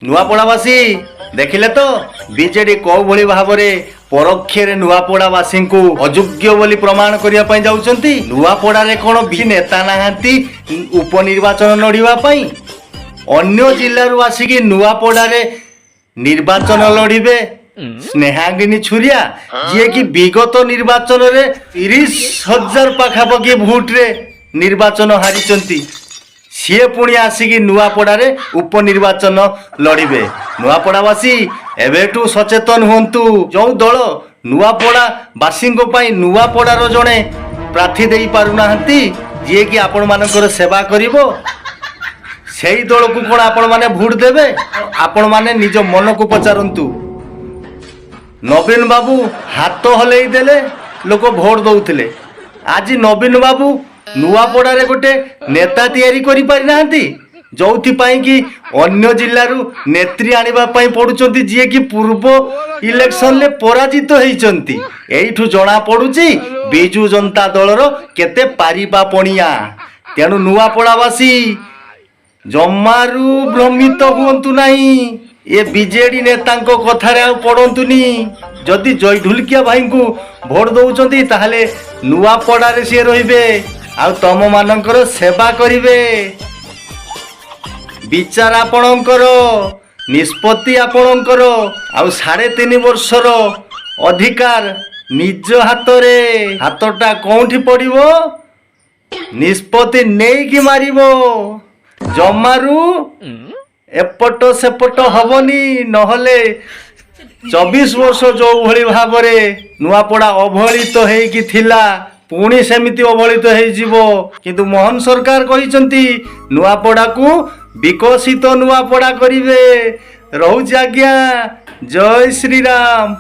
ନୂଆପଡ଼ାବାସୀ ଦେଖିଲେ ତ, ବିଜେଡି କୋଉ ଭଳି ଭାବରେ ପରୋକ୍ଷରେ ନୂଆପଡ଼ାବାସୀଙ୍କୁ ଅଯୋଗ୍ୟ ବୋଲି ପ୍ରମାଣ କରିବା ପାଇଁ ଯାଉଛନ୍ତି। ନୂଆପଡ଼ାରେ କ'ଣ ବି ନେତା ନାହାନ୍ତି ଉପନିର୍ବାଚନ ଲଢ଼ିବା ପାଇଁ? ଅନ୍ୟ ଜିଲ୍ଲାରୁ ଆସିକି ନୂଆପଡ଼ାରେ ନିର୍ବାଚନ ଲଢ଼ିବେ ସ୍ନେହାଙ୍ଗିନୀ ଛୁରିଆ, ଯିଏକି ବିଗତ ନିର୍ବାଚନରେ 30,000 ପାଖାପାଖି ଭୋଟରେ ନିର୍ବାଚନ ହାରିଛନ୍ତି। ସିଏ ପୁଣି ଆସିକି ନୂଆପଡ଼ାରେ ଉପନିର୍ବାଚନ ଲଢ଼ିବେ। ନୂଆପଡ଼ାବାସୀ ଏବେଠୁ ସଚେତନ ହୁଅନ୍ତୁ। ଯେଉଁ ଦଳ ନୂଆପଡ଼ା ବାସୀଙ୍କ ପାଇଁ ନୂଆପଡ଼ାର ଜଣେ ପ୍ରାର୍ଥୀ ଦେଇପାରୁନାହାନ୍ତି, ଯିଏକି ଆପଣମାନଙ୍କର ସେବା କରିବ, ସେଇ ଦଳକୁ କ'ଣ ଆପଣମାନେ ଭୋଟ ଦେବେ? ଆପଣମାନେ ନିଜ ମନକୁ ପଚାରନ୍ତୁ। ନବୀନ ବାବୁ ହାତ ହଲେଇ ଦେଲେ ଲୋକ ଭୋଟ ଦଉଥିଲେ। ଆଜି ନବୀନ ବାବୁ ନୂଆପଡ଼ାରେ ଗୋଟେ ନେତା ତିଆରି କରିପାରିନାହାନ୍ତି, ଯୋଉଥିପାଇଁ କି ଅନ୍ୟ ଜିଲ୍ଲାରୁ ନେତ୍ରୀ ଆଣିବା ପାଇଁ ପଡୁଛନ୍ତି, ଯିଏକି ପୂର୍ବ ଇଲେକ୍ସନରେ ପରାଜିତ ହେଇଛନ୍ତି। ଏଇଠୁ ଜଣା ପଡୁଛି ବିଜୁ ଜନତା ଦଳର କେତେ ପାରିବା ପଣିଆ। ତେଣୁ ନୂଆପଡ଼ାବାସୀ ଜମାରୁ ଭ୍ରମିତ ହୁଅନ୍ତୁ ନାହିଁ। ଏ ବିଜେଡି ନେତାଙ୍କ କଥାରେ ଆଉ ପଡ଼ନ୍ତୁନି। ଯଦି ଜୟ ଢୁଲକିଆ ଭାଇଙ୍କୁ ଭୋଟ ଦଉଛନ୍ତି, ତାହେଲେ ନୂଆପଡ଼ାରେ ସିଏ ରହିବେ ଆଉ ତମମାନଙ୍କର ସେବା କରିବେ। ବିଚାର ଆପଣଙ୍କର, ନିଷ୍ପତ୍ତି ଆପଣଙ୍କର। ଆଉ 3.5 ବର୍ଷର ଅଧିକାର ନିଜ ହାତରେ। ହାତଟା କୋଉଠି ପଡ଼ିବ, ନିଷ୍ପତ୍ତି ନେଇକି ମାରିବ। ଜମାରୁ ଏପଟ ସେପଟ ହବନି। ନହେଲେ 24 ବର୍ଷ ଯୋଉଭଳି ଭାବରେ ନୂଆପଡ଼ା ଅବହେଳିତ ହେଇକି ଥିଲା, ପୁଣି ସେମିତି ଅବହେଳିତ ହେଇଯିବ। କିନ୍ତୁ ମୋହନ ସରକାର କହିଛନ୍ତି, ନୂଆପଡ଼ାକୁ ବିକଶିତ ନୂଆପଡ଼ା କରିବେ। ରହୁଛି ଆଜ୍ଞା, ଜୟ ଶ୍ରୀରାମ।